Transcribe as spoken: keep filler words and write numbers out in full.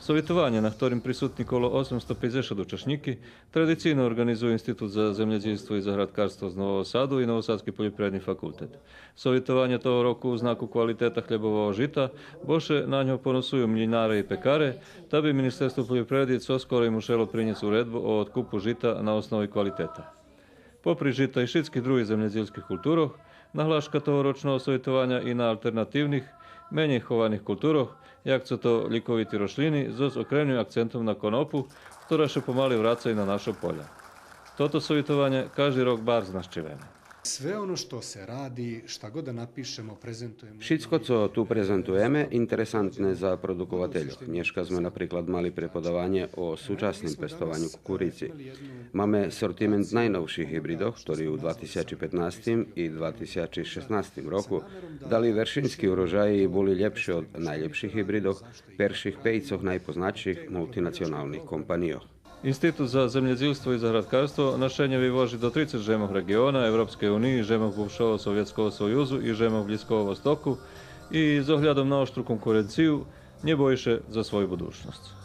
Совитованє, на хторим присутни коло осемсто пейдзешат учашнїки, традицийно орґанизує Институт за землєдїлство и заградкарство з Нового Саду и Новосадски польопривредни факултет. Совитованє того року у знаку квалитета хлєбового жита, бо ше на нього поносую млїнаре и пекаре, та би Министерство польопривреди цо скорей мушело принєсц уредбу о откупу жита на основи квалитета. Попри жита и шицких других землєдїлских културох, наглашка тогорочного совитованя и на алтернативних, менєй хованих културох, як цо то лїковити рошлїни зоз окремим акцентом на конопу, котра ше помали враци на нашо поля. Тото совитованє кажди рок барз нащивене. Sve ono što se radi, šta god da napišemo, prezentujemo. Шицко цо ту презентуєме, интересантне за продуковательох. Нєшка зме, наприклад, мали преподаванє о сучасним пестованю кукурици. Маме сортимент найновших гибридох, хтори у два тисячи петнастим и два тисячи шеснастим року дали вершински урожаї и були лєпши од найлєпших гибридох, перших пейцох найпознатших мултинационалних компанийох. Институт за землєдїлство и заградкарство нашенє вивожи до трицец жемох реґиона, Европскей униї, жемох бувшого Совєтского союзу и жемох Блїзкого востоку и з оглядом на оштру конкуренцию нє бої ше за свою будучносц.